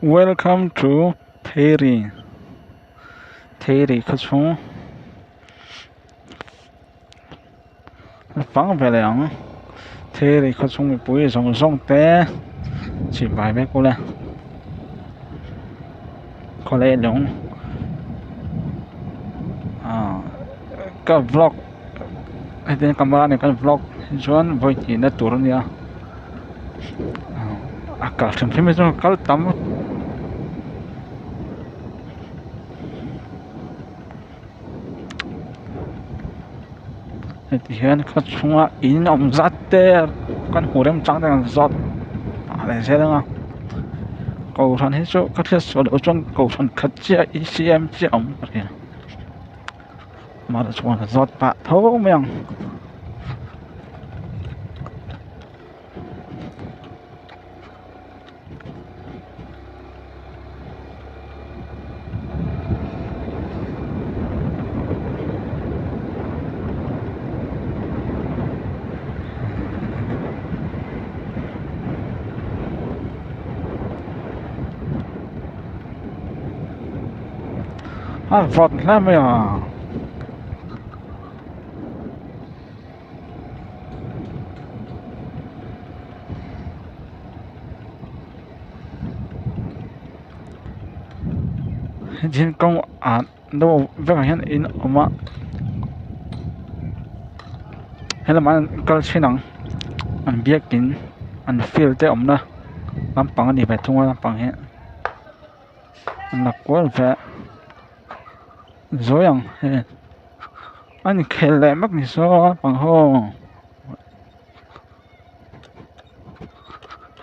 Welcome to Theiri Theiri khaw chhung fang ve leh ang Theiri khaw chhung mipui zawng zawng te chhipvai vek ula khawleh lung ah ka vlog hetiang camera nen khan vlog hi chuan vawi hnihna tur a nia. A kal hrim hrim hi chuan kal tam heti hian khaw chhunga in awm zat te kan hmu rem chang te kan zawt pah leh zel ang a kohhran hi chu ka hriat sual loh chuan kohhran khat chiah e c m chiah a awm ka hria mahse chuan zawt pah tho mai ang. A vawt hle mai a. Zin kawng ah deuh vekah hian in awm a helamah hian kal chhin ang an biakin an field te awmna lampang a ni ve thung a lampang hi an la kual ve zawi ang hei. A inkhel leh mek ni saw naupang ho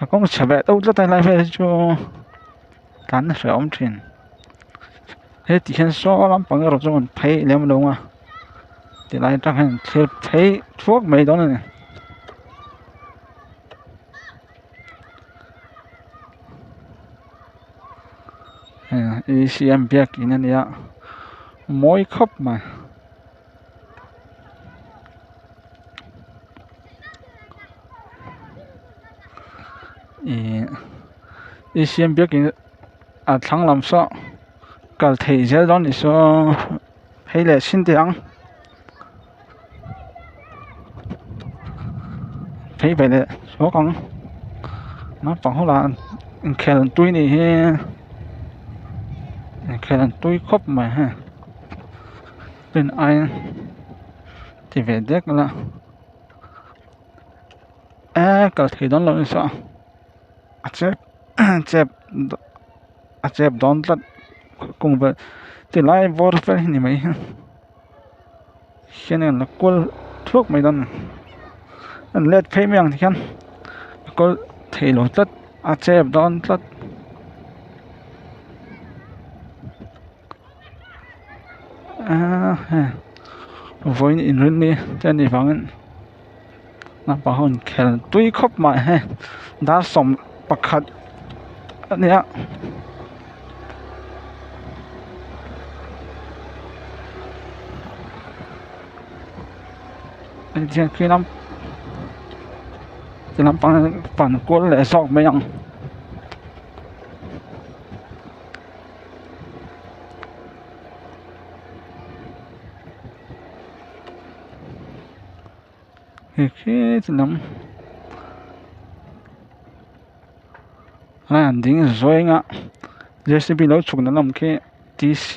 a kawng chhe ve deuh tlat a helai vel hi chu tlan a hrehawm thin heti hian saw lampang erawh chu an phei lem lo a tilai atang hian an thlir phei thuak mai dawn a ni. Hei siam biakin a nia mawi khawp mai. Ihh i siam biakin a thlang lam saw kal theih zel dawn ni saw phei leh chhin teh ang phei ve leh hlawk ang naupang ho lah inkhel an tui nih hi inkhel an tui khawp mai hei rin aiin ti ve dek ila eee kal thei dawn lo nasa a chep chep a chep dawn tlat kung vel ti lai bawr vel hi ni mai hi. Hian an la kual thuak mai dawn a ni an let phei mai ang tikhian a kawl thei lo tlat a chep dawn tlat. Aaa hei vawiin inrinni te a nih vangin naupang ho inkhel tui khawp mai hei dar 11 a nia. Hetiang khi lam ti lampang pan kual leh zawk mai ang. Hei khi ti lam lai an ding zawng a j c b lo chhukna lam khi t c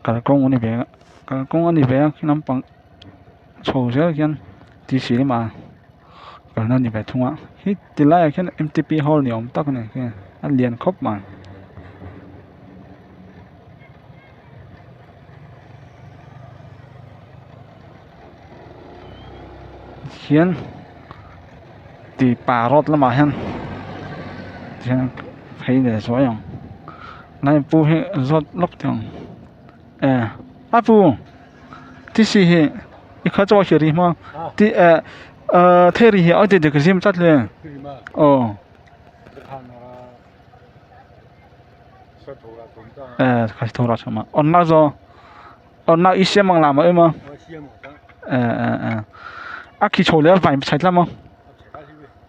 kalkawng a ni ve a kalkawng a ni ve a khi lampang chho zel khian t c lamah kalna a ni ve thung a hi ti laiah khian m t p hall ni awm tak a ni a lian khawp mai. Hian tih pah road lamah hian tihian phei leh zuai ang lai pu hi zawt lawk teh ang e a pu t c hi i kha chaw hi ri hma ti eh ah theri hi a ti dik zim tlat le aw. Eh kha thora chama onna zo onna i siam ang lama ema eh eh eh a khi chho le vai chai tlam a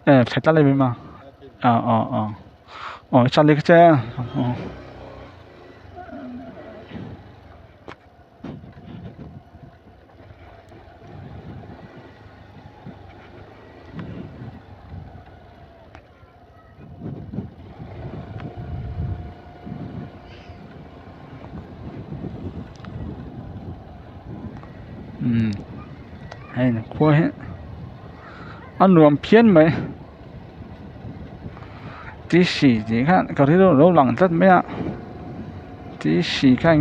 eh chai tla le ma a a a. Aw chali che aw. Umm hei khua hi a nuam phian mai tisi tih khan ka rilru a lo lang tlat mai a tisi kha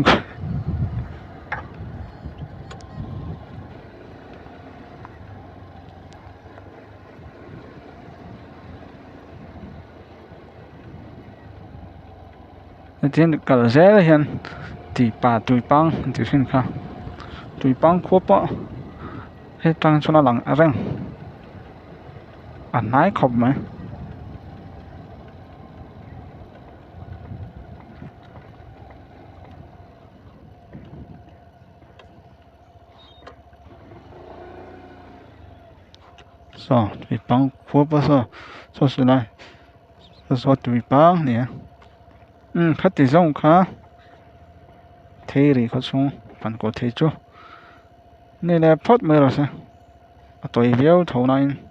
Tin kal zel hian tipa tuipang an tih thin kha tuipang khua pawh hetang chuan a lang reng a hnai khawp mai. Saw tuipang khua pawh saw saw saw lai saw saw tuipang a ni a umm khati zawng kha theiri khaw chhung pan kaw thei chu ni leh phawt mai rawh se a tawi viau tho na in.